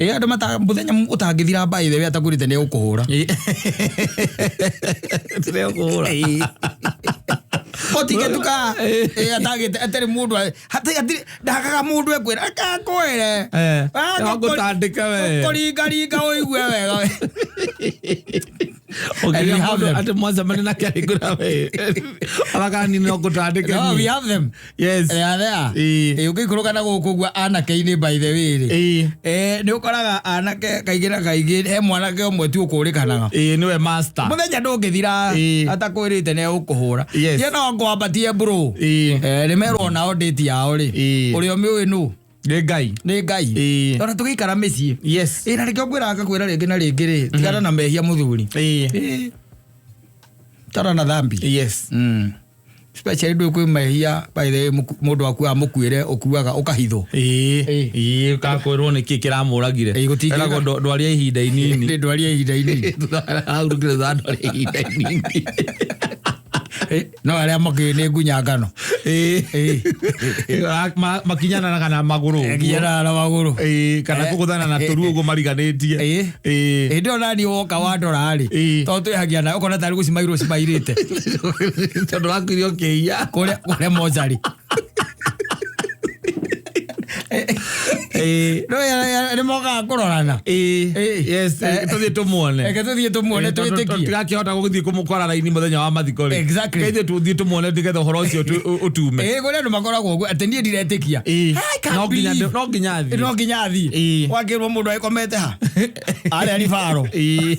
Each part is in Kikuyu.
Ĩ andũ mata mũthenya ũtangĩthira by the way atakwĩrĩte nĩ egũkũhũra. Tũrekũhũra. Otingetuka atagĩte atarĩ mũndũ hatirĩ ndagaga mũndũ ekwĩra akakwĩre. Eh, no ngũtandĩke we. Kũringaringa ũigue wega. And we Ũngĩgĩa have mũndũ them. atĩ mwacemania nake ahingũra we. Arakani no ngũtandĩke No, we niĩ. have them. Yes. They are there. Ĩĩ. Ĩ, ũngĩikũrũka na gũkũ ũguo anake-inĩ by the way rĩ. Ĩĩ. Eh, nĩ ũkoraga anake kaingĩ na kaingĩ he mwanake ũmwe tu ũkũrĩkanaga. Ĩĩ nĩwe master. Mũthenya ndũngĩthira Ĩĩ. atakwĩrĩte nĩ egũkũhũra. Yes. Ye no ngwambatie bro. Ĩĩ. Eh, nĩ merwo nao date yao rĩ. Ĩĩ. Ũrĩa ũmĩũĩ nũ? Nĩ Ngai. Nĩ Ngai. Ĩĩ. Tondũ tũgĩikara mĩciĩ. Yes. Ĩ na nĩkĩo ngwĩraga ngakwĩra rĩngĩ na rĩngĩ rĩ, tigana na mehia mũthuri. Ĩĩ. Ĩĩ. Tara na dhambi. Yes. Especially ndå kwä mehia by the way, mũndũ akuaga mũkuĩre ũkuaga ũkahithwo. Ĩĩ. Ĩĩ. Ĩĩ ũkakwĩrwo nĩkĩ kĩramũragire. Ĩĩ, gũtingĩka- Eragwo ndwaria ihinda inini. Nĩ ndwari ya ihinda inini. Ahurũkire thutha wa ndwari ya ihinda inini. Ĩ, no arĩa makĩũĩ nĩ ngunyangano. Ĩĩ. Makinyananaga na magũrũ ũguo. Nginyanaga na magũrũ. Ĩĩ, kana kũgũthana na tũru ũguo mariganĩtie. Ĩĩ. Ĩĩ. Hĩndĩ ĩyo naniĩ woka wandora rĩ, Ĩĩ. tondũ twĩhagia nawe ũkona tarĩ gũcimairwo cimairĩte Tondũ wakuire ũkĩiya. kũrĩa mocarĩ. Ĩĩ. No nĩ mokaga kũrorana. Ĩĩ. Ĩĩ. Yes, tũthiĩ tũmuone. Reke tũthiĩ tũmuone Ĩĩ, tondũ twĩtĩkie. tũtigakĩhota gũgĩthiĩ kũmũkora raini mũthenya wa mathiko rĩ. Exactly. Reke ithuĩ tũthiĩ tũmuone nĩgetha ũhoro ũcio ũtume. Ĩĩ, kũrĩ andũ makoragwo ũguo atĩ niĩ ndiretĩkia. Ĩĩ. I can't No nginya believe. no nginya athiĩ. No nginya athiĩ. Ĩĩ. Wakĩrwo mũndũ agĩkomete ha? Arĩa ribaro. Ĩĩ.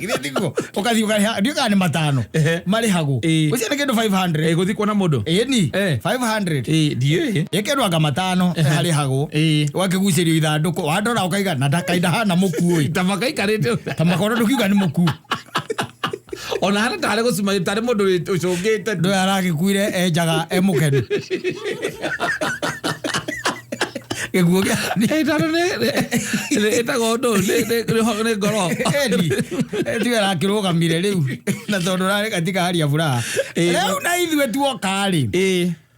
Githĩ tiguo? Ũgathiĩ ũkarĩha, ndiũĩ kana nĩ matano. Ehe. Marĩhagwo. Ĩĩ. Ũcio nĩ kĩndũ 500. Ĩĩ, gũthiĩ kuona mũndũ. Ĩni. Eh. 500. Ĩĩ, ndiũĩ. Ĩ kĩndũ anga matano harĩhagwo. Ĩĩ. Ũgakĩgucĩrio ithandũkũ. Wandora ũkaiga na ndakainda hana mũkuũ ĩ. Ta makaikarĩte. Ta makorwo ndũkiuga nĩ mũkuũ. Ona hana tarĩ gũcuma tarĩ mũndũ ũcũngĩte. Ndũyũ aragĩkuire enjaga e mũkenu. Gĩkuũ gĩa Ĩĩ, tondũ ĩtagwo ũndũ nĩ ngoro. Eni, tiwe arakĩrũgamire rĩu na tondũ rarĩ katika hali ya furaha. Ĩĩ. Rĩu na ithuĩ tuoka rĩ,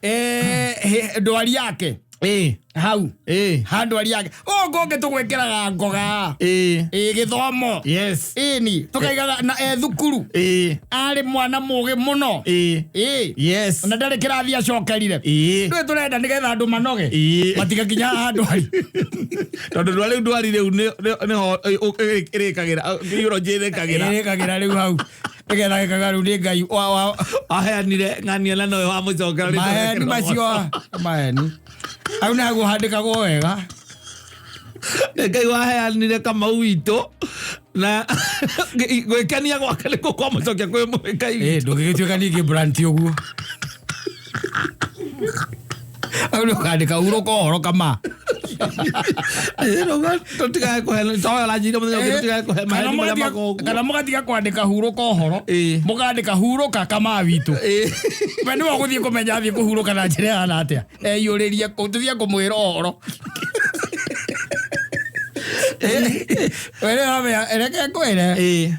Ĩĩ. ndwari yake Ĩĩ. hau Ĩĩ. ha ndwari yake ũngũ ũngĩ tũgwĩkĩraga ngoga. Ĩĩ. Ĩĩ gĩthomo. Yes. Ĩni tũkaigaga na e thukuru Ĩĩ. arĩ mwana mũgĩ mũno. Ĩĩ. Ĩĩ. Yes. Na ndarĩ kĩrathi acokerire. Ĩĩ. Ndũĩ tũrenda nĩgetha andũ manoge. Ĩĩ. Matigakinya haha ndwari. Tondũ ndwari rĩu ndwari rĩu nĩho ĩrĩkagĩra biology ĩrĩkagĩra. Ĩrĩkagĩra rĩu hau. Nĩgetha gĩkaga rĩu nĩ Ngai wa Aheanire ng'ania na nowe wamũcokera rĩtwa maheni rĩake macio maheni. Hau nĩ haguo handĩkagwo wega. Nĩ Ngai waheanire Kamau witũ na gwĩkenia gwake nĩkuo kwamũcokia kwĩ Ngai Ĩ witũ. ndũngĩgĩtuĩka ningĩ brand ũguo. Hau nĩ ũkandĩka hurũka ũhoro kama. Tũtigae kũhe toyo ũranjĩire mũthenya ũngĩ tũtigae kũhe Kana maheni marĩa mũgatiga- makoragwo kuo. kana mũgatiga kwandĩka hurũka ũhoro. Ĩĩ. Mũkandĩka hurũka kama witũ. Ĩĩ. We nĩwe ũgũthiĩ kũmenya athiĩ kũhurũka na njĩra ĩhana atĩa. Eyũrĩrie kũ tũthiĩ kũmwĩra ũhoro. We nĩwe wamenya, reke ngwĩre. Ĩĩ.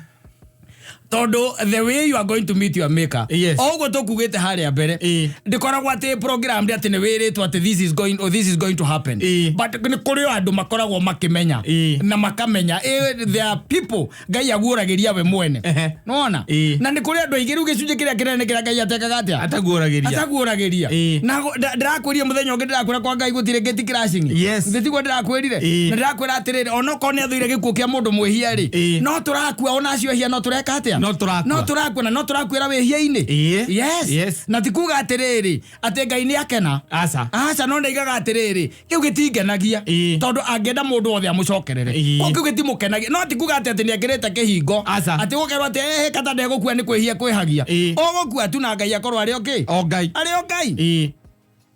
Tondũ the way you are going to meet your maker. Yes. O ũguo tũkugĩte harĩa mbere. Ĩĩ. Ndĩkoragwo atĩ program atĩ nĩ wĩrĩtwo atĩ this is going, or this is going to happen. Ĩĩ. But nĩ kũrĩ o andũ makoragwo makĩmenya. Ĩĩ. Na makamenya. There are people Ngai aguũragĩria we mwene. Ehe. Nĩwona? Ĩĩ. Na nĩ kũrĩ andũ aingĩ rĩu gĩcunjĩ kĩrĩa kĩnene kĩrĩa Ngai atekaga atĩa? Ataguũragĩria. Ataguũragĩria. Ĩĩ. Na ndĩrakwĩrire mũthenya ũngĩ ndĩrakwĩra kwa Ngai gũtirĩ gate crashing. Yes. Githĩ tiguo ndĩrakwĩrire? Ĩĩ. Na ndĩrakwĩra atĩrĩrĩ onokorwo nĩ athũire gĩkuũ kĩa mũndũ mwĩhia rĩ, Ĩĩ. no tũrakua ona acio ehia no tũreka atĩa? No tũrakua. No tũrakua na no tũrakuĩra wĩhia-inĩ. Ĩĩ. Yes. Yes. Na ti kuga atĩrĩrĩ atĩ Ngai nĩ akena. Aca. Aca no ndaigaga atĩrĩrĩ kĩu gĩtingenagia Ĩĩ. tondũ angĩenda mũndũ wothe amũcokerere. Ĩĩ. Koguo kĩu gĩtimũkenagia no ti kuga atĩ atĩ nĩ ekĩrĩte kĩhingo. Aca. Atĩ gũkerwo atĩ kata ndegũkua nĩ kwĩhia kwĩhagia. Ĩĩ. Ũgũkua tu na Ngai akorwo arĩ o kĩ? O Ngai. Arĩ o Ngai. Ĩĩ.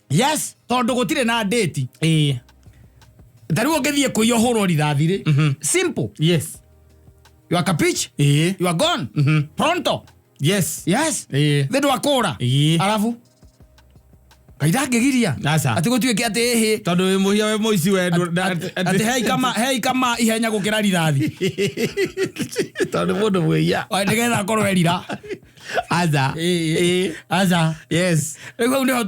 Yes, tondũ gũtirĩ na date. Ĩĩ. Ta rĩu ũngĩthiĩ kũiya ũhũrwo rithathi rĩ. Simple. Yes. You are kapich. Ĩĩ. You are gone. Pronto. Yes. Yes. Ĩĩ. Thĩ ndwakũra. Ĩĩ. Arabu. Ngai ndangĩgiria. Aca. Atĩ gũtuĩke atĩ ĩhĩ. Tondũ wĩ mũhia wĩ mũici we Atĩ hei kama ihenya gũkĩra rithathi. Tondũ mũndũ mwĩhia. Nĩgetha akorwo erira. Aca. Ĩĩ. Aca. Yes. Rĩu hau nĩho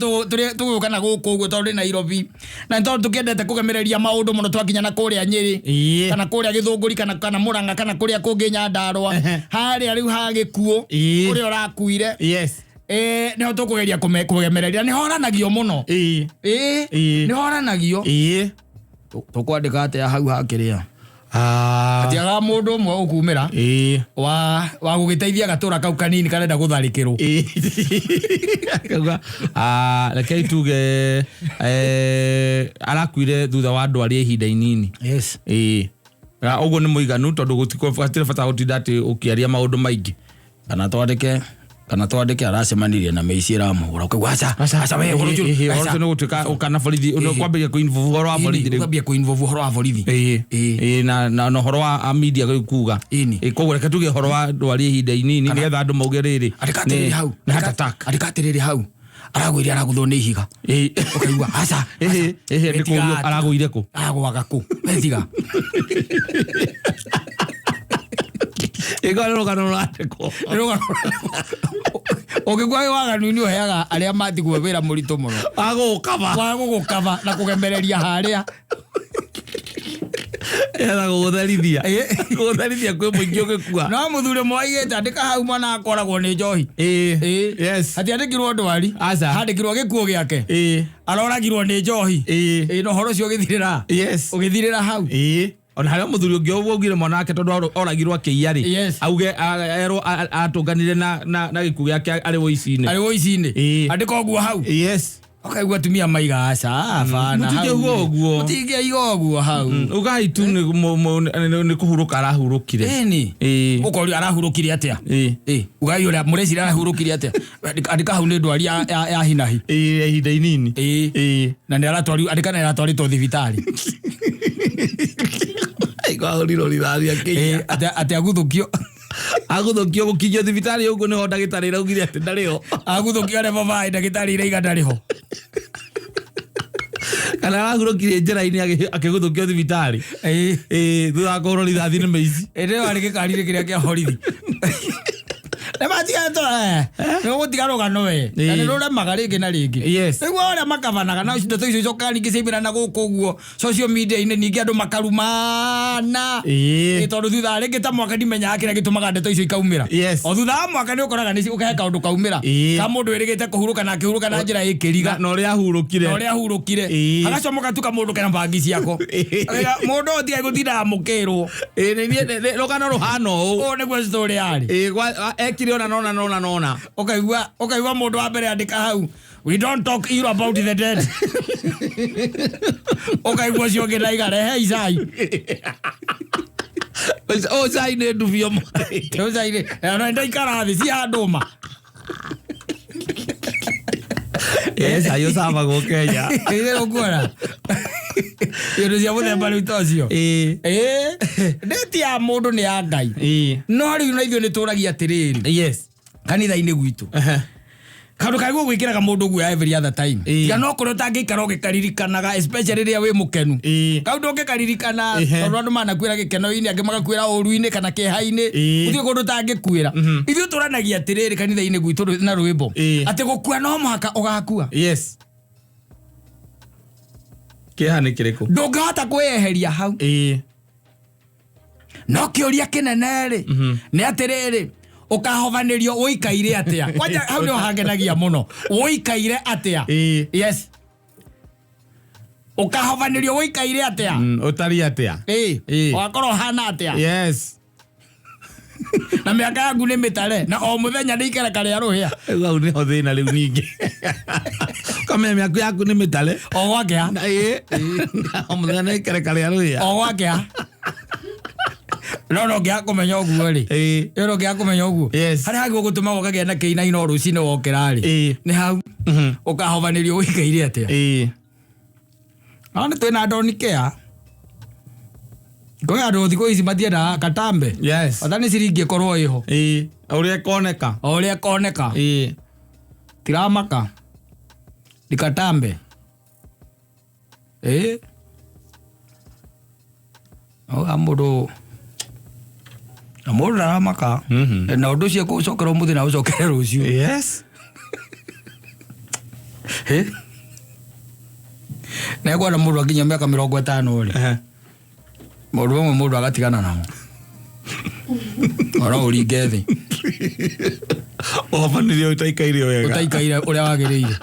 tũgũka na gũkũ ũguo tondũ ndĩ Nairobi na nĩ tondũ tũkĩendete kũgemereria maũndũ mũno twakinya na kũrĩa Nyĩrĩ kana kũrĩa Gĩthũngũri kana Mũrang'a kana kũrĩa kũngĩ Nyandarũa harĩa rĩu ha gĩkuũ kũrĩa ũrakuire. Yes. Nĩho tũkũgeria kũgemereria, nĩ horanagio mũno. Ĩĩ, nĩ horanagio. Tũkwandĩka atĩa hau hakĩrĩa? Hatiagaga mũndũ ũmwe ũkumĩra wa gũgĩteithia gatũra kau kanini karenda gũtharĩkĩrwo. Akauga, rekei tuge arakuire thutha wa ndwari ya ihinda inini. Yes. Ĩĩ. Ũguo nĩ mũiganu tondũ gũtirĩ bata gũtinda atĩ ũkĩaria maũndũ maingĩ. Kana twandĩke aracemanirie na mĩici ĩramũhũra, ũkaigua aca aca we ũhoro ũcio. Ũhoro ũcio nĩ gũtuĩka ũkana borithi, kwambĩrĩria kũ-involve ũhoro wa borithi rĩu. Ũkambia kũ-involve ũhoro wa borithi. Ĩĩ, na ũhoro wa media rĩu kuga. Ĩni. Koguo reke tuge ũhoro wa ndwari ihinda inini nĩgetha andũ mauge rĩrĩ. Andĩka atĩrĩrĩ hau. Nĩ heart attack. Andĩka atĩrĩrĩ hau, aragwĩire aragũthwo nĩ ihiga. Ũkaigua aca. Ĩhĩ, Wetiga ndĩkũrio atĩa? Aragũire kũ? Aragũaga kũ? Wetiga. Ĩko nĩ rũgano rũrandĩkwo. Ũngĩkua wĩ waganu-inĩ ũheaga arĩa matigwo wĩra mũritũ mũno. Wa gũgũkaba. Wa gũgũkaba na kũgemereria harĩa. Etha gũgũtherithia. Gũgũtherithia kwĩ mũingĩ ũgĩkua. No mũthuri ũmwe waigĩte andĩka hau mwana akoragwo nĩ njohi. Yes. Hatiandĩkirwo ndwari. Aca. Handĩkirwo gĩkuũ gĩake. Aroragirwo nĩ njohi. Ĩĩ, na ũhoro ũcio ũgĩthirĩra. Yes. Ũgĩthirĩra hau. Ona harĩa mũthuri ũngĩ ũguo augire mwana wake tondũ oragirwo akĩiya rĩ. Yes. Auge erwo atũnganire na gĩkuũ gĩake arĩ ũici-inĩ. Arĩ ũici-inĩ. Andĩka ũguo hau. Yes. Ũkaigua atumia maiga aca bana. Mũtingĩauga ũguo. Mũtingĩaiga ũguo hau. Ugai tu nĩ kũhurũka arahurũkire. Ĩni. Ũkoria arahurũkire atĩa? Ĩĩ, ugai ũrĩa mũreciria arahurũkire atĩa? Andĩka hau nĩ ndwari ya hinahi. Ĩĩ, ihinda inini. Ĩĩ. Na nĩ aratwarirwo, andĩka nĩ aratwarĩtwo thibitarĩ. Ahũrirwo rithathi akĩiya. Ĩĩ, atĩ aguthũkio. Aguthũkio gũkinyio thibitarĩ ũguo nĩho ndagĩtarĩ iraugire atĩ ndarĩ ho. Aguthũkio arĩ babaĩ ndagĩtarĩ iraiga ndarĩ ho. Kana arahurũkire njĩra-inĩ akĩguthũkio thibitarĩ. Ĩĩ. Ĩĩ, thutha wa kũhũrwo rithathi nĩ mĩici. Ĩndĩ ĩyo arĩ gĩkari-inĩ kĩrĩa kĩa borithi. Nĩ matiga to nĩ ũgũtiga rũgano we. Na nĩ rũremaga rĩngĩ na rĩngĩ. Yes. Rĩu arĩa makabanaga na ndeto icio icokaga ningĩ ciaumĩra na gũkũ ũguo social media-inĩ ningĩ andũ makarumana. Ĩĩ. Ĩĩ, tondũ thutha rĩngĩ ta mwaka ndimenyaga kĩrĩa gĩtũmaga ndeto icio ikaumĩra. Yes. O thutha wa mwaka nĩ ũkoraga nĩ ũkahe kaũndũ kaumĩra. Ĩĩ. Ka mũndũ wĩrĩgĩte kũhurũka na akĩhurũka na njĩra ĩkĩriga. Na ũrĩa ahurũkire. Na ũrĩa ahurũkire. Ĩĩ. Agacomoka tu kamũndũ kena bangi ciako. Ĩĩ. Mũndũ ũyũ tiga gũtinda amũkĩrwo. Ĩĩ, nĩ rũgano rũhana ũũ. Ũũ nĩguo story yarĩ. Ĩĩ, ekire ona nona nona nona. Ũkaigua mũndũ wa mbere andĩka hau, we don't talk ill about the dead. Ũkaigua ũcio ũngĩ ndaiga rehe icai. Ũyũ cai nĩ ndubio mũthĩ. Rĩu cai rĩ, na ndaikara thĩ ci handũma. Ĩĩ, cai ũcamagwo Kenya. Ĩĩ, ũkuona indo cia mũthemba rĩu ta ũcio. Ĩĩ. Ĩĩ, ndĩti ya mũndũ nĩ ya Ngai. Ĩĩ. No rĩu na ithuĩ nĩ tũragia atĩrĩrĩ, Yes. kanitha-inĩ gwitũ kaũndũ kagĩrĩirwo gwĩkĩraga mũndũ guoya every other time. Ĩĩ. Tiga no kũrĩa ũtangĩikara ũgĩkaririkanaga, especially rĩrĩa wĩ mũkenu. Ĩĩ. Kaũndũ ũngĩkaririkana Ehe. tondũ andũ manakuĩra gĩkeno-inĩ, angĩ magakuĩra ũru-inĩ kana kĩeha-inĩ. Ĩĩ. Gũtirĩ kũndũ ũtangĩkuĩra. Ithuĩ tũranagia atĩrĩrĩ kanitha-inĩ gwitũ na rwĩmbo Ĩĩ. atĩ gũkua no mũhaka ũgakua. Yes. Kĩeha nĩ kĩrĩkũ? Ndũngĩhota kwĩyeheria hau. Ĩĩ. No kĩũria kĩnene rĩ nĩ atĩrĩrĩ, ũkahovanĩrio ũikaire atĩa? Kwanja hau nĩho hangenagia mũno, ũikaire atĩa? Ĩĩ. Yes, ũkahovanĩrio ũikaire atĩa? Ũtariĩ atĩa? Ĩĩ. Ĩĩ. Ũgakorwo ũhana atĩa? Yes. Na mĩaka yaku nĩ mĩtare na o mũthenya nĩ ikereka rĩa rũhĩa. Rĩu hau nĩho thĩna rĩu ningĩ. Ũkamenya mĩaka yaku nĩ mĩtare. O gwakĩa. Na ĩĩ. Na o mũthenya nĩ ikereka rĩa rũhĩa. O gwakĩa. No ngĩaga kũmenya ũguo rĩ. Ĩĩ. Ĩyo no ngĩaga kũmenya ũguo. Yes. Harĩa hagĩrĩirwo gũtũmaga ũkagĩa na kĩinaina o rũcinĩ wokĩra rĩ. Ĩĩ. Nĩ hau. Ũkahovanĩrio ũikaire atĩa? Ĩĩ. No nĩ twĩna Don Care. Kwĩ andũ thikũ ici matiendaga katambe. Yes. Bata nĩ ciringi ĩkorwo ĩho. Ĩĩ. Ũrĩa ĩkoneka. O ũrĩa ĩkoneka. Ĩĩ. Tiramaka. Ndikatambe. Ĩĩ. Oga mũndũ Na mũndũ ndaramaka na ũndũ ũcio kũcokera ũmũthĩ na ũcokere rũciũ. Yes. Na kwenda mũndũ akinya mĩaka 50 rĩ, maũndũ mamwe mũndũ agatigana namo, ona ũringe thĩ. Ũhobanĩrio ũtaikaire wega. Ũtaikaire ũrĩa wagĩrĩire.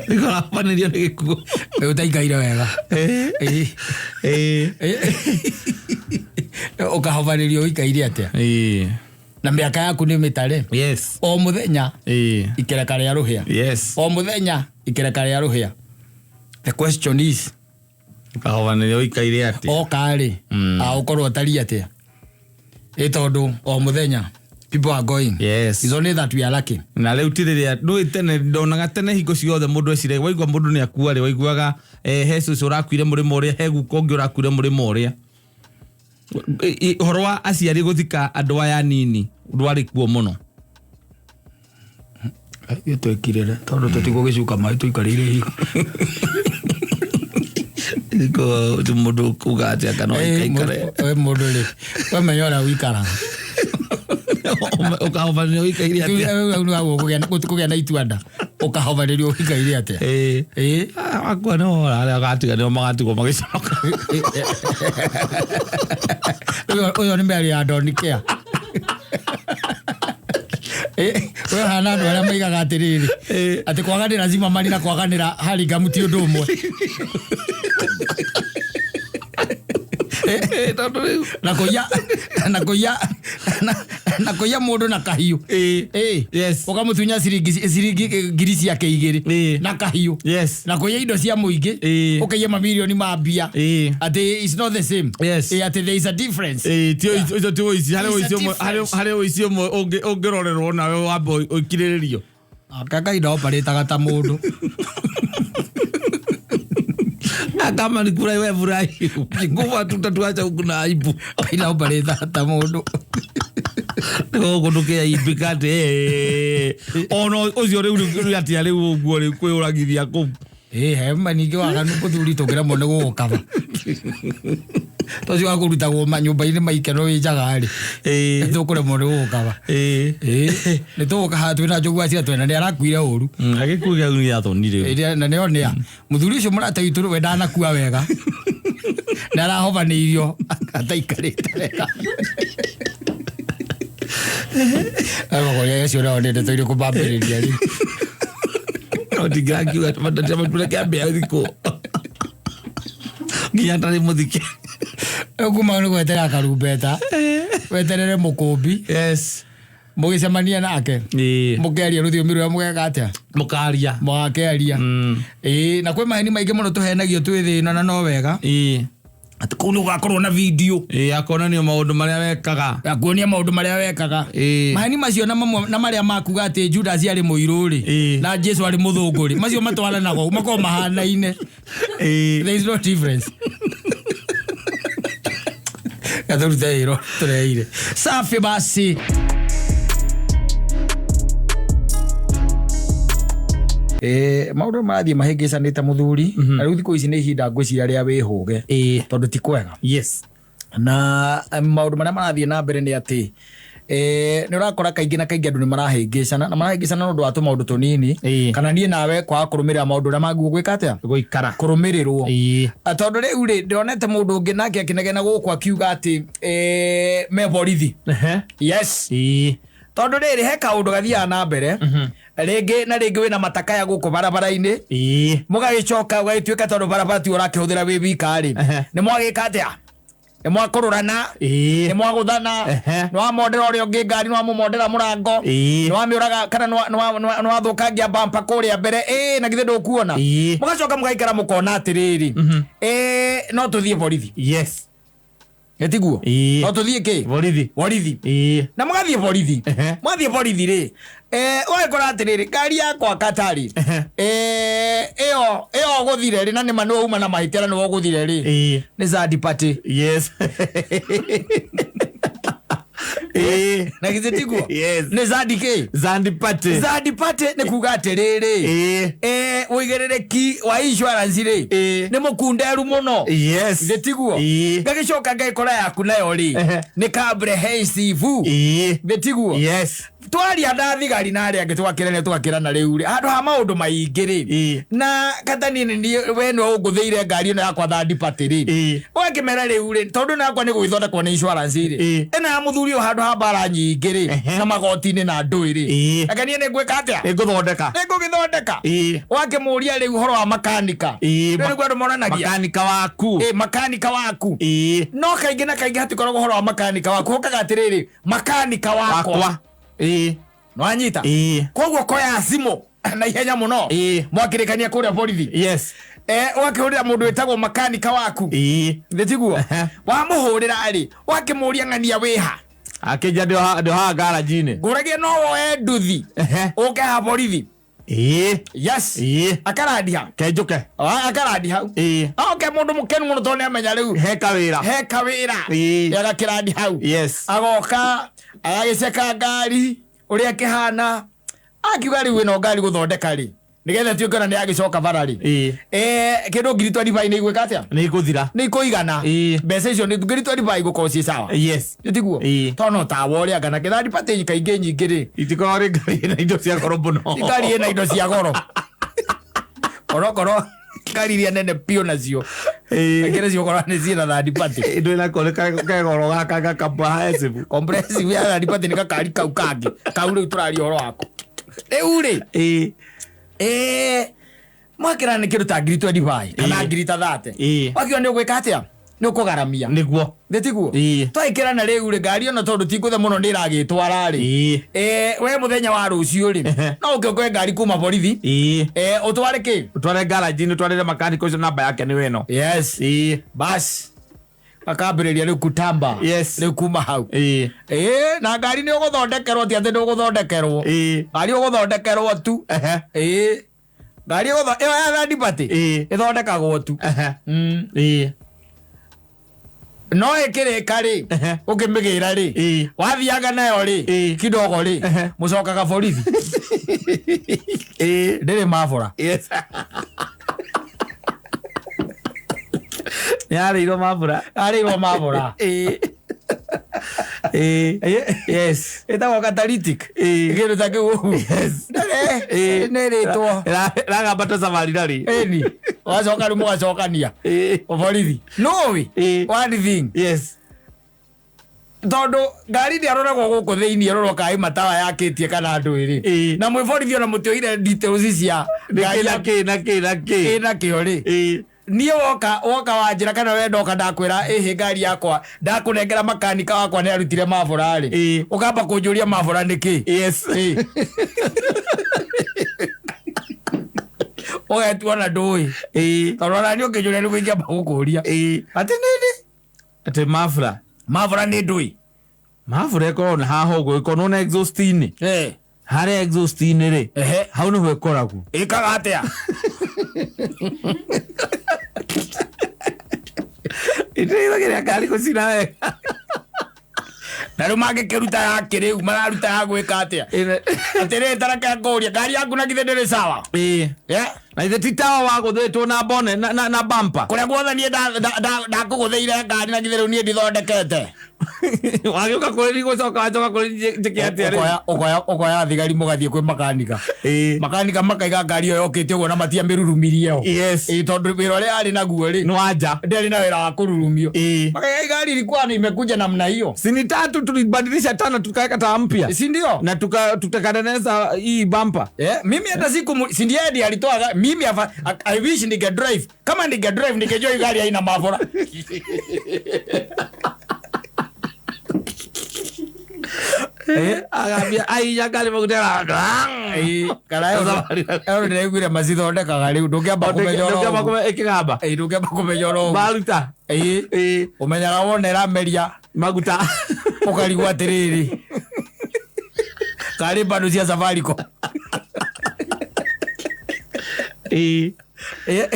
Nĩkũrahobanĩrio nĩ gĩkuũ. Ũtaikaire wega. Ũkahobanĩrio ũikaire atĩa na mĩaka yaku nĩ mĩtare? Yes. O mũthenya ikereka rĩa rũhĩa. Yes. O mũthenya ikereka rĩa rũhĩa. The question is, Ũkahobanĩrio ũikaire atĩa? Oka rĩ, ũkorwo ũtariĩ atĩa? Ĩ tondũ o mũthenya people are going. Yes. It's only that we are lucky. Na rĩu ti rĩrĩa ndũĩ tene, ndonaga tene hingo ciothe mũndũ eciragia, waigua mũndũ nĩ akua rĩ, waiguaga he cũcũ ũrakuire mũrĩmo ũrĩa, he guka ũngĩ ũrakuire mũrĩmo ũrĩa. Ũhoro wa aciari gũthika andũ aya nini ndwarĩ kuo mũno. Ithuĩ twekirĩre tondũ tũtigũgĩcuka maĩ tũikarĩire ihiga. Ko ti mũndũ kuga atĩa kana ũikaikare. We mũndũ rĩ, wemenya ũrĩa ũikaraga. Ũkahobanĩrio ũikaire atĩa? Kũgĩa na ituanda, ũkahobanĩrio ũikaire atĩa? Ĩĩ. Akua nĩ wora, arĩa agatiga nĩo magatigwo magĩconoka. Ũyũ nĩ mĩario ya Don Care. We hana andũ arĩa maigaga atĩrĩrĩ, atĩ kwaganĩra Zimmerman na kwaganĩra Hurlingham ti ũndũ ũmwe. Tondũ rĩu Na kũiya mũndũ na kahiũ. Yes. Ũkamũtunya ciringi ngiri ciake 2 na kahiũ. Yes. Na kũiya indo cia mũingĩ, ũkaiya mamirioni ma mbia. Atĩ it's not the same. Yes. Atĩ there is a difference. Ti ũcio ti ũici, harĩ There is a ũici ũmwe, difference. harĩ ũici ũmwe ũngĩrorerwo nawe wambe ũkirĩrĩrio. Kaka ina operataga ta mũndũ. Kama ni kura wewe furahi. Ukikufa tu utatuacha huku na aibu. Ina operataga ta mũndũ. Nĩguo ndũkĩaibĩka atĩ, ona ũcio rĩu rĩ atĩa rĩu ũguo rĩu kwĩyũragithia kũu. He ma ningĩ waganu mũthuri tũngĩremwo nĩ gũgũkaba. Tocio wa kũrutagwo manyũmba-inĩ maikeno wĩ njaga rĩ. Tũkũremwo nĩ gũgũkaba. Nĩ tũgũka haha twĩna Njogu wa Cira twena nĩ arakuire ũru. Agĩkua gĩa nĩ athoni rĩu. Na nĩo nĩa. Mũthuri ũcio mũrata witũ we ndanakua wega. Nĩ arahobanĩirio ataikarĩte wega. Ayo acio nao nĩ ndeto irĩkũ mambĩrĩria rĩu. No ndingĩrakiuga matũreke ambe athikwo. Nginya atarĩ mũthike. Rĩu kuma nĩ gweterera karumbeta, weterere mũkũmbi. Yes. Mũgĩcemania nake. Mũkearia rũthiomi rũrĩa mũgeka atĩa? Mũkaria. Mũgakearia. Na kwĩ maheni maingĩ mũno tũhenagio twĩ thĩ ĩno na no wega. Atĩ kũu nĩ gũgakorwo na video. Akonanio maũndũ marĩa wekaga. Akuonia maũndũ marĩa wekaga. Maheni macio na mamwe na marĩa makuga atĩ Judas arĩ mũirũ rĩ, na Jesu arĩ mũthũngũ rĩ, macio matwaranaga ũguo, makoragwo mahanaine. There is no difference. Gatũrute wĩra tũreire. Safi basi. Maũndũ marathiĩ mahĩngĩcanĩte mũthuri. Na rĩu thikũ ici nĩ ihinda ngwĩciria rĩa wĩhũge. Tondũ ti kwega. Yes. Na maũndũ marĩa marathiĩ na mbere nĩ atĩ, nĩ ũrakora kaingĩ na kaingĩ andũ nĩ marahĩngĩcana, na marahĩngĩcana nĩ ũndũ wa tũmaũndũ tũnini. Kana niĩ nawe kwaga kũrũmĩrĩra maũndũ ũrĩa magĩrĩirwo gwĩka atĩa? Gũikara. Kũrũmĩrĩrwo. Tondũ rĩu rĩ, ndĩronete mũndũ ũngĩ nake akĩnegena gũkũ akiuga atĩ, me borithi. Yes. Tondũ rĩrĩ he kaũndũ gathiaga na mbere. Rĩngĩ na rĩngĩ wĩna matakaya gũkũ barabara-inĩ. Mũgagĩcoka ũgagĩtuĩka tondũ barabara tiwe ũrakĩhũthĩra wĩ wika rĩ. Nĩ mwagĩka atĩa? Nĩ mwakũrũrana. Nĩ mwagũthana. Nĩ wamondera ũrĩa ũngĩ ngari, nĩ wamũmondera mũrango. Nĩ wamĩũraga kana nĩ wathũkangia bumper kũrĩa mbere. Na githĩ ndũkuona? Mũgacoka mũgaikara mũkona atĩrĩrĩ. No tũthiĩ borithi. Yes. Ĩtiguo? No tũthiĩ kĩ? Borithi. Borithi. Na mũgathiĩ borithi. Mwathiĩ borithi rĩ, ũgagĩkora atĩrĩrĩ, ngari yakwa Katari, ĩyo ũgũthire rĩ, na nĩma nĩwe uma na mahĩtia na nĩwe ũgũthire rĩ. Nĩ third party. Yes. Na githĩ tiguo? Yes. Nĩ zandi kĩ? Zandi party. Zandi party nĩ kuga atĩrĩrĩ, ũigĩrĩrĩki wa insurance rĩ, nĩ mũkunderu mũno. Yes. Githĩ tiguo? Ngagĩcoka ngagĩkora yaku nayo rĩ, nĩ comprehensive. Githĩ tiguo? Yes. Twaria na thigari na arĩa angĩ twakĩrania twakĩrana rĩu rĩ, handũ ha maũndũ maingĩ rĩ, na kata niĩ nĩ niĩ we nĩwe ũngũthĩire ngari ĩno yakwa third party rĩ, ũgakĩmera rĩu rĩ, tondũ ĩno yakwa nĩ gũgĩthondekwo nĩ insurance rĩ, ĩno ya mũthuri ũyũ handũ ha mbara nyingĩ rĩ, na magoti-inĩ na ndũĩ rĩ, reke niĩ nĩ ngwĩka atĩa? Nĩngũthondeka. Nĩngũgĩthondeka. Ũgakĩmũria rĩu ũhoro wa makanika. Rĩu nĩguo andũ monanagia. Makanika waku. Makanika waku. No kaingĩ na kaingĩ hatikoragwo ũhoro wa makanika waku, hokaga atĩrĩrĩ, makanika wakwa. Wakwa. Nĩwanyita? Koguo koya thimũ na ihenya mũno. Mwakĩrĩkania kũrĩa borithi. Yes. Ũgakĩhũrĩra mũndũ wĩtagwo makanika waku. Nĩ tiguo? Wamũhũrĩra rĩ, ũgakĩmũria ng'ania wĩha. Akĩnja ndĩ haha garage-inĩ. Ngũragia no woe nduthi. Ũke haha borithi. Yes. Akarandi hau. Kenjũke. Akarandi hau. Oke mũndũ mũkenu mũno tondũ nĩamenya rĩu. He kawĩra. He kawĩra. Agakĩrandi hau. Yes. Agoka, agagĩceka ngari, ũrĩa ĩkĩhana. Akiuga rĩu ĩno ngari gũthondeka rĩ, nĩgetha ĩtuĩke ona nĩyagĩcoka bara rĩ. Kĩndũ ngiri 25 nĩ igwĩka atĩa? Nĩ ikũthira. Nĩ ikũigana. Mbeca icio nĩ ngiri 25 igũkorwo ciĩ sawa. Yes. Nĩ tiguo? Tondũ no tawa ũrĩa kana kĩ third party kaingĩ nyingĩ rĩ. Itikoragwo rĩ ngari ĩna indo cia goro mũno. Ngari ĩna indo cia goro. Onokorwo ngari iria nene biũ nacio. Kaingĩ nĩcio ũkoraga nĩ ciĩna third party. Indo ĩna kore ke goro gaka ga comprehensive. Comprehensive ya third party nĩ gakari kau kangĩ. Kau rĩu tũraria ũhoro wako. Rĩu rĩ. Mwakĩra nĩ kĩndũ ta ngiri 25 kana ngiri ta 30. Wakiuga nĩ ũgwĩka atĩa? Nĩ ũkũgaramia. Nĩguo. Nĩ tiguo? Twagĩkĩrana rĩu rĩ, ngari ĩno tondũ ti ngũthe mũno nĩ ĩragĩtwara rĩ. We mũthenya wa rũciũ rĩ, no ũke ũkoe ngari kuma borithi. Ũtware kĩ? Ũtware garage-inĩ, ũtwarĩre makanika ũcio namba yake nĩ ĩno. Yes. Bas. Akambĩrĩria rĩu kutamba. Yes. Rĩu kuma hau. Na ngari nĩ ũgũthondekerwo, ti atĩ ndũgũthondekerwo. Ngari ũgũthondekerwo tu. Ngari ĩyo ya third party ĩthondekagwo tu. No ĩkĩrĩka rĩ, ũkĩmĩgĩra rĩ, wathianga nayo rĩ, kidogo rĩ, mũcokaga borithi. Ndĩrĩ mabora. Yes. Nĩ yarĩirwo mabora. Yarĩirwo mabora. Yes. Ĩtagwo catalytic. Kĩndũ ta kĩu ũguo. Yes. Ndĩrĩ. Nĩ ĩrĩtwo. Ĩragamba ta safari rally. Ĩni. Wacoka rĩu mũgacokania. Borithi. Nũĩ? One thing. Yes. Tondũ ngari ndĩaroragwo gũkũ thĩinĩ ĩrorwo kana ĩ matawa yakĩtie kana ndũĩ rĩ. Na mwĩ borithi ona mũtioire details cia ngari Na kĩ, na kĩ, na kĩ. Ĩ na kĩo rĩ. Niĩ woka wanjĩra kana we ndoka ndakwĩra ĩhĩ ngari yakwa ndakũnengera makanika wakwa nĩ arutire mabora rĩ. Ũkamba kũnjũria mabora nĩ kĩ? Yes. Ũgetua na ndũĩ. Tondũ ona niĩ ũkĩnjũria nĩguo ingĩamba gũkũria. Atĩ nini? Atĩ mabura. Mabura nĩ ndũĩ. Mabura ĩkoragwo na haha ũguo, ĩkoragwo na exhaust-inĩ. Harĩa exhaust-inĩ rĩ, hau nĩho ĩkoragwo. Ĩkaga atĩa? Ĩteithagĩrĩria ngari gũcina wega. Na rĩu mangĩkĩruta ya kĩrĩu, mararuta ya gwĩka atĩa? Atĩrĩrĩ, ta reke ngũrie, ngari yaku na githĩ ndĩrĩ sawa? Na ithe ti tawa wagũthĩtwo na bone, na bumper. Kũrĩa guothe niĩ ndakũgũthĩire ngari na githĩ rĩu niĩ ndithondekete. Wagĩũka kũrĩ niĩ gũcoka, wacoka kũrĩ niĩ njĩke atĩa rĩu? Ũkoya thigari mũgathiĩ kwĩ makanika. Makanika makaiga ngari ĩyo yokĩte ũguo na matiamĩrurumirie o. Yes. Tondũ wĩra ũrĩa arĩ naguo rĩ, Nĩ wa nja. Ndĩarĩ na wĩra wa kũrurumio. Makaiga gari ilikuwa ni imekuja namna hiyo. Si ni tatu tulibadilisha tano tukaweka taa mpya. Si ndio? Na tukatengeneza hii bumper. Mimi hata siku si ndiye ndiye alitoa mimi I wish ninge drive. Kama ninge drive ningejua hii gari haina mabora. Agambia, ai, ya gari magutera. Kana ĩyo ndĩraiguire macithondekaga rĩu, ndũngĩamba kũmenya oro Ndũngĩamba ũguo. kũmenya ĩkĩgamba. Ndũngĩamba kũmenya oro ũguo. Maruta. Ũmenyaga wona ĩrameria maguta. Ũkarigwo atĩrĩrĩ, karĩ bando cia Safaricom.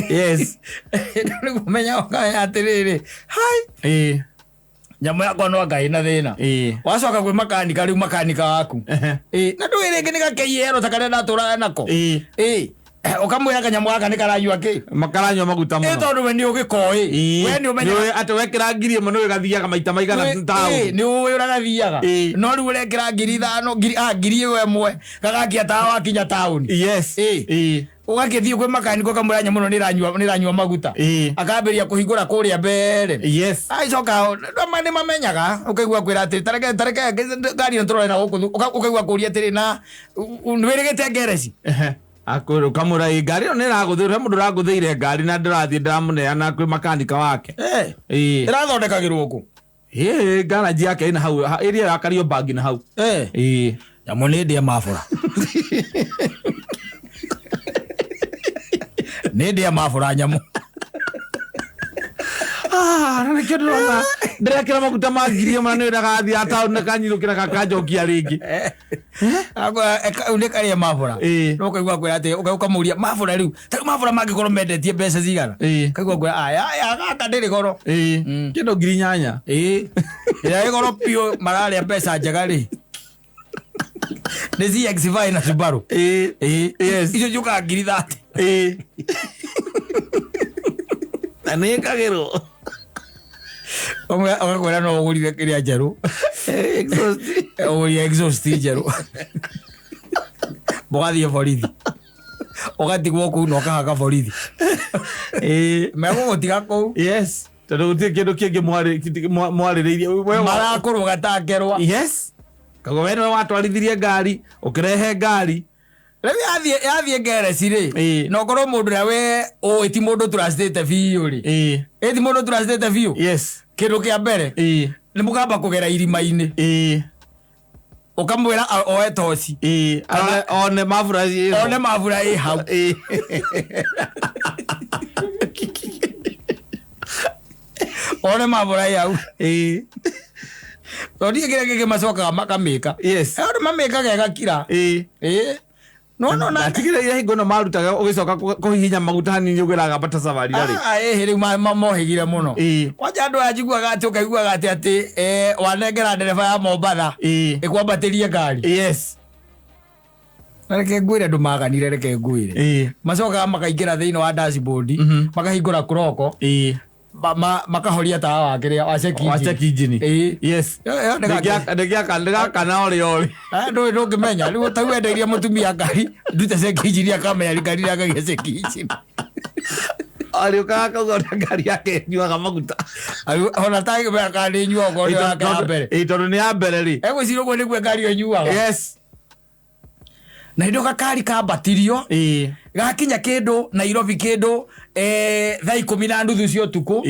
Yes. Nĩguo ũmenyaga ũkamenya atĩrĩrĩ, hai. Nyamũ yakwa no anga ĩna thĩna. Wacoka kwĩ makanika rĩu makanika waku. Ĩ, na ndũĩ rĩngĩ nĩ gakeiero ta karĩa ndatũraga nako. Ĩ, ũkamwĩra kanyamũ gaka nĩ karanyua kĩ? Makaranyua maguta Ĩ mũno. tondũ we nĩ ũgĩkoĩ. We nĩ ũmenyaga Nĩ ũĩ atĩ wekĩra 1000 nĩ gathiaga maita maigana taũni. Nĩ ũĩ ũrĩa gathiaga. No rĩu ũrekĩra 5000, 1000 gagakia tawa wakinya taũni. Yes. Ũgagĩthiĩ kwĩ makanika ũkamwĩra nyamũ ĩno nĩ ĩranyua maguta. Akambĩrĩria kũhingũra kũrĩa mbere. Agĩcoka nĩ mamenyaga ũkaigua kwĩra atĩrĩ tareke tareke ngari ĩno tũrore na gũkũ ũkaigua kũria atĩrĩ na nĩ wĩrĩgĩte ngereci. Akwĩra ũkamwĩra ĩ ngari ĩyo nĩ ĩragũthĩirwo he mũndũ ũrangũthĩire ngari na ndĩrathiĩ ndĩramũneana kwĩ makanika wake. Ĩrathondekagĩrwo kũ? Ĩ ngaraji yake ĩna hau ĩrĩa ya Kariobangi na hau. Nyamũ nĩ ndĩe mabũra. Nĩ ndĩe mabũra nyamũ. Ah, na nĩkĩo ndĩrona ndĩrekĩra maguta ma 1000 na nĩ ĩragathiĩ taũni na kanyirũkĩra gakanjokia rĩngĩ. Rĩu nĩ karĩa mabũra. No ũkaigua kwĩra atĩ ũkamũria mabũra rĩu ta rĩu mabũra mangĩkorwo mendetie mbeca cigana. Ũkaigua kwĩra aya aya gaka ndĩrĩ goro. Kĩndũ 8000. Ĩrĩa ĩ goro biũ mararĩa mbeca njega rĩ. Nĩ CX-5 na Subaru. Yes. Icio ciũkaga 30,000. Na nĩ ĩkagĩrwo. Ũgakwĩra no ũgũrire kĩrĩa njerũ. Exhaust. Ũgũrire exhaust njerũ. Mũgathiĩ borithi. Ũgatigwo kũu na ũkahaka borithi. Megũgũtiga kũu. Yes. Tondũ gũtirĩ kĩndũ kĩngĩ mwarĩrĩirie. Marakũrũga ta ngerwa. Yes. Koguo we nĩwe watwarithirie ngari, ũkĩrehe ngari. Rĩu yathiĩ ngereci rĩ, na ũkorwo mũndũ ũrĩa we ũĩ ti mũndũ trustĩte biũ rĩ. Ĩ ti mũndũ trustĩte biũ. Yes. Kĩndũ kĩa mbere nĩ mũkamba kũgera irima-inĩ. Ũkamwĩra oe toci. One mabura ĩ. One mabura ĩ hau. One mabura ĩ hau. Tondũ ndiũĩ kĩrĩa kĩngĩ macokaga makamĩka. Yes. Andũ mamĩkaga ĩgakira. No no na Ndatigĩrĩire hingo ĩno marutaga ũgĩcoka kũhihinya maguta hanini ũgĩraga mbata safari rĩ. Ĩhĩ rĩu mohĩgire mũno. Kwanja andũ aya njiguaga atĩ ũkaiguaga atĩ atĩ wanengera ndereba ya Mombatha ĩkwambatĩrie ngari. Yes. Na reke ngwĩre andũ maganire reke ngwĩre. Macokaga makaingĩra thĩinĩ wa dashboard, makahingũra kroko, makahoria tawa wa kĩrĩa wa check engine. Wa check engine. Yes. Ndĩgĩakana orĩ orĩ. Ndũĩ ndũngĩmenya rĩu ta wendeirie mũtumia ngari ndute check engine akamenya ngari yakagia check engine. Arĩũkaga akauga ũrĩa ngari yake ĩnyuaga maguta. Ona tangĩmenya kana nĩ ĩnyuaga okorwo nĩ yake ya mbere. Tondũ nĩ ya mbere rĩ. Egwĩciria ũguo nĩguo ngari ĩyo ĩnyuaga. Yes. Na hĩndĩ ĩyo gakari kambatirio gakinya kĩndũ Nairobi kĩndũ 10:30 cia ũtukũ.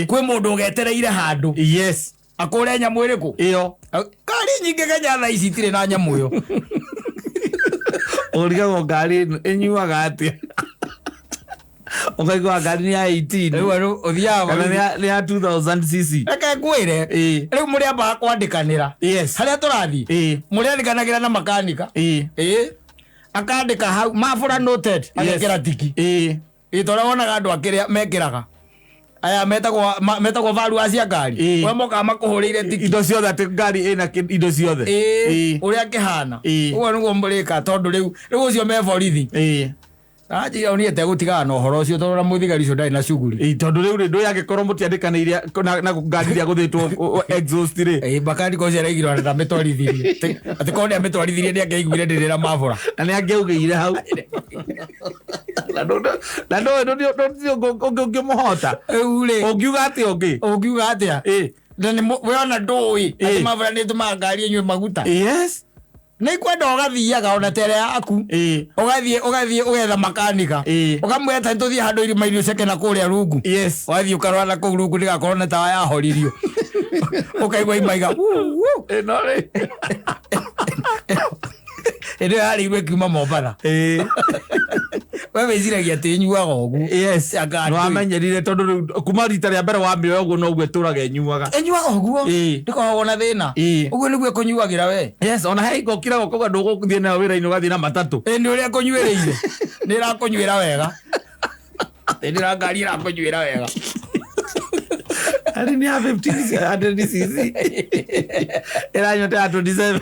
Kwĩ mũndũ ũgetereire handũ. Yes. Akũre nyamũ ĩrĩkũ? Ĩyo. Ngari nyingĩ Kenya thaa ici itirĩ na nyamũ ĩyo. Ũrigagwo ngari ĩnyuaga atĩa? Ũkaigua ngari nĩ ya 18. Rĩu ũthiaga Kana nĩ ya 2000 cc. Reke ngwĩre. Rĩu mũrĩambaga kwandĩkanĩra. Yes. Harĩa tũrathiĩ. Mũrĩandĩkanagĩra na makanika. Akandĩka hau mabũra noted agekĩra tiki. Ĩ tondũ wonaga andũ akĩrĩa mekĩraga. Aya metagwo value cia ngari. Ũrĩa mokaga makũhũrĩire tiki. Indo ciothe atĩ ngari ĩna indo ciothe. Ũrĩa kĩhana. Ũguo nĩguo mũrĩka tondũ rĩu ũcio me borithi. Anjĩra niĩ tegũtigana na ũhoro ũcio tondũ ona mũthigari ũcio ndarĩ na shughuli. Tondũ rĩu rĩ ndũĩ angĩkorwo mũtiandĩkanĩire na ngari iria gũthĩtwo exhaust rĩ. Makanika ũcio araigire ona ndamĩtwarithirie. Atĩ korwo nĩamĩtwarithirie nĩangĩaiguire ndĩrĩ na mabũra. Na nĩangĩaugĩire hau. Na ndũĩ ũngĩmũhota. Rĩu rĩ. Ũngiuga atĩa ũngĩ? Ũngiuga atĩa? Na nĩ we ona ndũĩ atĩ mabũra nĩ ĩtũmaga ngari ĩnyue maguta. Yes. Nĩ kwenda ũgathiaga ona tere yaku. Ũgathiĩ ũgathiĩ ũgetha makanika. Ũkamwĩra ta tũthiĩ handũ irima-inĩ ũceke na kũrĩa rungu. Yes. Ũgathiĩ ũkarora na kũu rungu ndĩgakorwo na tawa yahoririo. Ũkaigua imaiga. Ĩno rĩ. Ĩno yarĩirwo ĩkiuma Mombatha. We wĩciragia atĩ ĩnyuaga ũguo. Yes. Anga Nĩ wamenyerire tondũ rĩu kuma rita rĩa mbere wamĩoya ũguo noguo ĩtũraga ĩnyuaga. Ĩnyuaga ũguo. Ndĩkoragwo na thĩna. Ũguo nĩguo ĩkũnyuagĩra we. Yes, ona he hingo ũkiraga ũkauga ndũgũthiĩ nayo wĩra-inĩ ũgathiĩ na matatũ. Nĩ ũrĩa ĩkũnyuĩrĩire. Nĩ ĩrakũnyuĩra wega. Ĩ ndĩra ngari ĩrakũnyuĩra wega. Ari nĩ ya 1500 cc ĩranyua ta ya 27.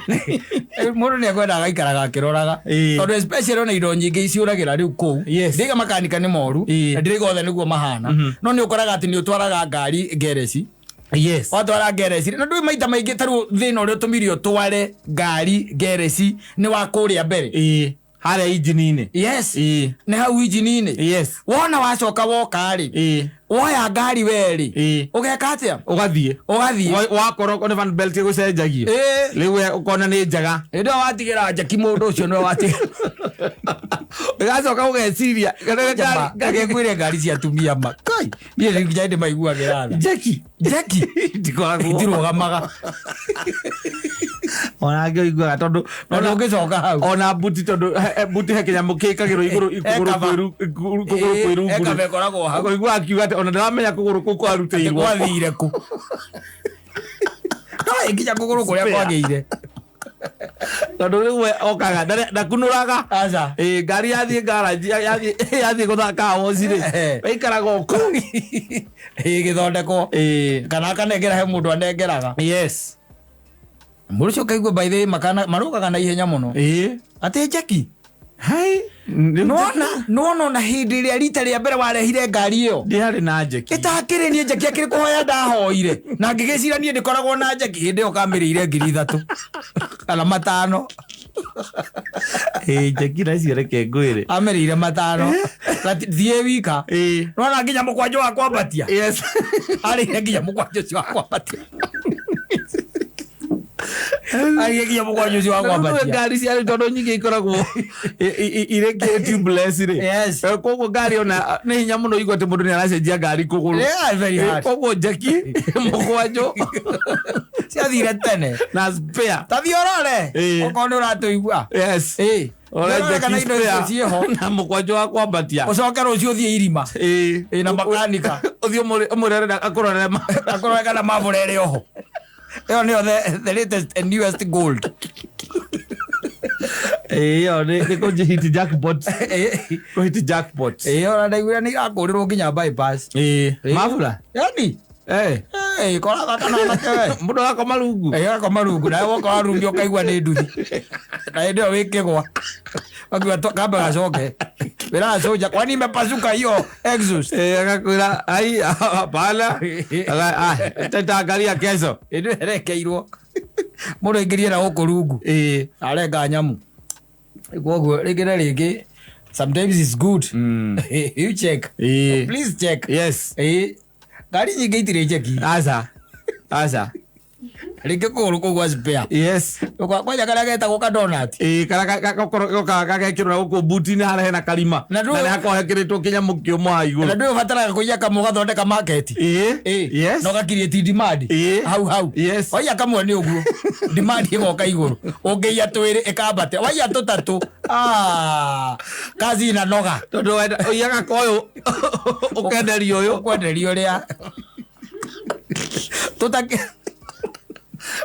Mũndũ nĩ ekwenda agaikaraga akĩroraga. Ĩĩ. Tondũ especially ona indo nyingĩ iciũragĩra rĩu kũu. Yes. Ndiga makanika nĩ moru. Ĩĩ. Na ndiraiga othe nĩguo mahana. No nĩ ũkoraga atĩ nĩ ũtwaraga ngari ngereci. Yes. Watwara ngereci na ndũĩ maita maingĩ ta rĩu thĩna ũrĩa ũtũmire ũtware ngari ngereci nĩ wa kũrĩa mbere. Ĩĩ, harĩa injini-inĩ. Yes. Ĩĩ. Nĩ hau injini-inĩ. Yes. Wona wacoka woka rĩ, Ĩĩ. woya ngari we rĩ, Ĩĩ. ũgeka atĩa? Ũgathiĩ. Ũgathiĩ. Wakorwo nĩ fan belt ĩgũcenjagio. Ĩĩ. Rĩu we ũkona nĩ njega. Hĩndĩ ĩyo watigĩra njeki mũndũ ũcio nĩwe watigĩra. Ũgacoka ũgeciria Ngwĩre ngari cia atumia ma. Kai, niĩ rĩu nginya ndĩmaiguagĩra tha. Njeki. Njeki. Ndikoragwo. Itirũgamaga. Ona angĩ ũiguaga tondũ Na ndũngĩcoka hau. Ona buti tondũ buti he kĩnyamũ kĩkagĩrwo igũrũ kũgũrũ Ekaba. kũgũrũ kwĩrungu. Ekaba ĩkoragwo hau. Ũkaigua akiuga atĩ ona ndaramenya kũgũrũ kũu kwarutĩirwo. Gwathire kũ? No nginya kũgũrũ kũrĩa Spare. kwagĩire. Tondũ rĩu we okaga ndakunũraga. Aca. Ĩĩ, ngari yathiĩ garage yathiĩ gũthaka woci rĩ, ĩikaraga o kũu. Ĩgĩthondekwo. Ĩĩ. Kana akanengera he mũndũ anengeraga. Yes. Mũndũ ũcio ũkaigua by the way makana marũgaga na ihenya mũno. Ĩĩ. Atĩ njeki. Hai. Nĩwona ona hĩndĩ ĩrĩa rita rĩa mbere warehire ngari ĩyo. Ndĩarĩ na njeki. Ĩtakĩrĩ niĩ njeki akĩrĩ kũhoya ndahoire. Na ngĩgĩcira niĩ ndĩkoragwo na njeki hĩndĩ ĩyo kamĩrĩire 3,000. Kana 5. Ĩĩ, njeki nacio reke ngwĩre. Amĩrĩire 5. Na thiĩ wika. Ĩĩ. Nĩwona nginya mũkwanjũ wa kwambatia. Yes. Arĩire nginya mũkwanjũ ũcio wa kwambatia. Arĩire nginya mũkwanjũ ũcio wa kwambatia. Ngari cia rĩu tondũ nyingĩ ikoragwo irĩ tubeless rĩ. Yes. Koguo ngari ona nĩ hinya mũno ũigue atĩ mũndũ nĩ aracenjia ngari kũgũrũ. Yeah, very hard. Koguo njeki mũkwanjũ Ciathire tene. na spare. Ta thiĩ ũrore. Ĩĩ. Okorwo nĩ ũratũigua. Yes. Ĩĩ. Ore Ũrore njeki kana indo icio spare ciĩho. na mũkwanjũ wa kwambatia. Ũcoke rũciũ ũthiĩ irima. Ĩĩ. Ĩĩ, na makanika. Ũthiĩ ũmũrere akũrorere Akũrore kana mabũra ĩrĩ oho. Ĩyo nĩyo the latest and newest gold. Ĩĩ, ĩyo nĩ kũhit jackpot. Kũhit jackpot. Ĩĩ, ona ndaiguire nĩ irakũrĩrwo nginya bypass. Ĩĩ. Ĩĩ. Mabura? Yani? Eh. Ĩĩ, koraga kana anake we. Mũndũ agakoma rungu. Ĩĩ, agakoma rungu. Nawe woka warungi ũkaigua nĩ nduthi. Na hĩndĩ ĩyo wĩkĩgwa. Wakiuga kambe gacoke. Wĩraga soja, kwani imepasuka hiyo exhaust? Ĩĩ, agakwĩra ai hapana. Tutaangalia kesho. Hĩndĩ ĩyo ĩrekeirwo. Mũndũ aingĩrie na gũkũ rungu. Ĩĩ. Arenga nyamu. Koguo rĩngĩ na rĩngĩ sometimes it's good. You check. Ĩĩ. Please check. Yes. Ĩĩ. Ngari nyingĩ itirĩ njeki. Aca. Aca. Rĩngĩ kũgũrũ kũu gwa spare. Yes. Kwanja karĩa getagwo ka donut. Ĩĩ, karĩa gokaga gagekĩrwo na gũkũ buti-inĩ harĩa hena karima. Na Na nĩ hakoragwo hekĩrĩtwo kĩnyamũ kĩũmũ haha Na igũrũ. ndũĩ ũbataraga kũiya kamwe ũgathondeka market. Ĩĩ. Ĩĩ. Yes. Na ũga create demand. Ĩĩ. Hau hau. Yes. Waiya kamwe nĩ ũguo. Demand ĩgoka igũrũ. Ũngĩiya twĩrĩ ĩkambate. Waiya tũtatũ. Ah. Kazi inanoga. Tondũ wenda ũiyaga koyũ ũkenderio ũyũ. Ũkwenderio ũrĩa. Tũtakĩ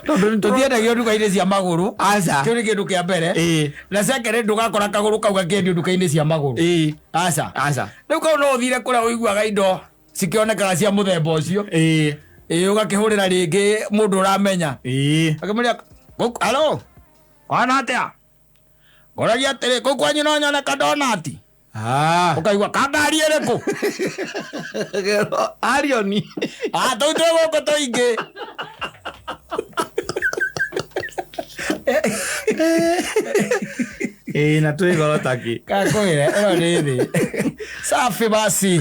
Tondũ nĩ tũtiendagio nduka-inĩ cia magũrũ. Aca. Kĩu nĩ kĩndũ kĩa mbere. Ĩĩ. Na second ndũgakora kagũrũ kau gakĩendio nduka-inĩ cia magũrũ. Ĩĩ. Aca. Aca. Rĩu kau no ũthire kũrĩa ũiguaga indo cikĩonekaga cia mũthemba ũcio. Ĩĩ. Ĩĩ, ũgakĩhũrĩra rĩngĩ mũndũ ũramenya. Ĩĩ. Akĩmũria, halo, wana atĩa? Ngoragia atĩrĩ, kũu kwanyu no nyone ka donut? Ah. Ũkaigua, ka ngari ĩrĩkũ? Arioni. Ah, tũu twĩ gũkũ tũingĩ. Ĩĩ, na twĩ goro takĩ. Kakwĩre, ĩyo nĩ thĩ. Safi basi.